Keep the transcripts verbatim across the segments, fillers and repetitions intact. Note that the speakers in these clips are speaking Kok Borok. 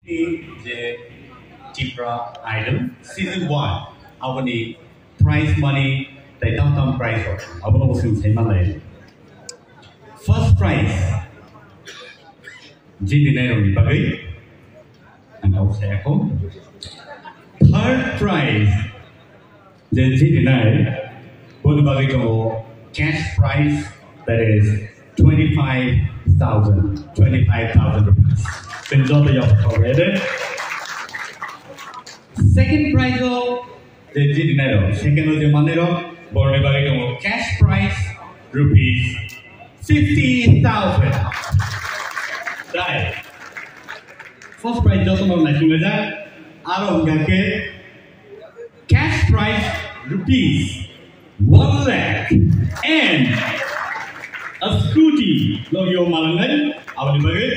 Je Tipra Idol season one, aboni prize money tei tam tam prize rok, abono bo chwng sai manlai. First prize, jidinai rokni bagwi ang kok saya kho. Third prize, je jidinai, boni bagwi tongo cash prize, that is twenty-five thousand, twenty-five thousand rupees. Tei joto yapharwi de. Second prize o je jidinai rok, second o je manai rok, borni bagwi tongo cash prize rupees fifty thousand. Dai. First prize joto no naising lejak, aro hwnkha khe cash prize rupees one lakh and a scooty. Logio malangnai, aboni bagwi,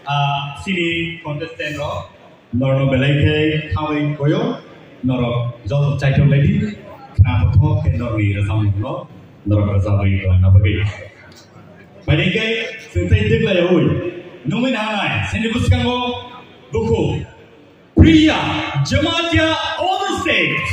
ah, sini contestant rok, norno belai khe khawi koyo, norok joto chaitok lai di, khna kothok khe norni rwchapmungno norok rwchapwi tongna bagwi. Bai khe, chwng tei tiklai oi, nungwi nanai, sini bwskango bukhuk. Priya Jamatia on the stage.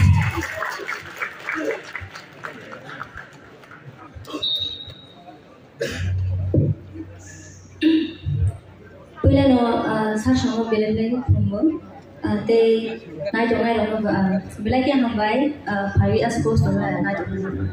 Puila no, ah, sar songo belai belai khulumgo, ah, tei naitok nai rokno, ah, belai khe hambai, ah, phawi as post no naitok nai rokno.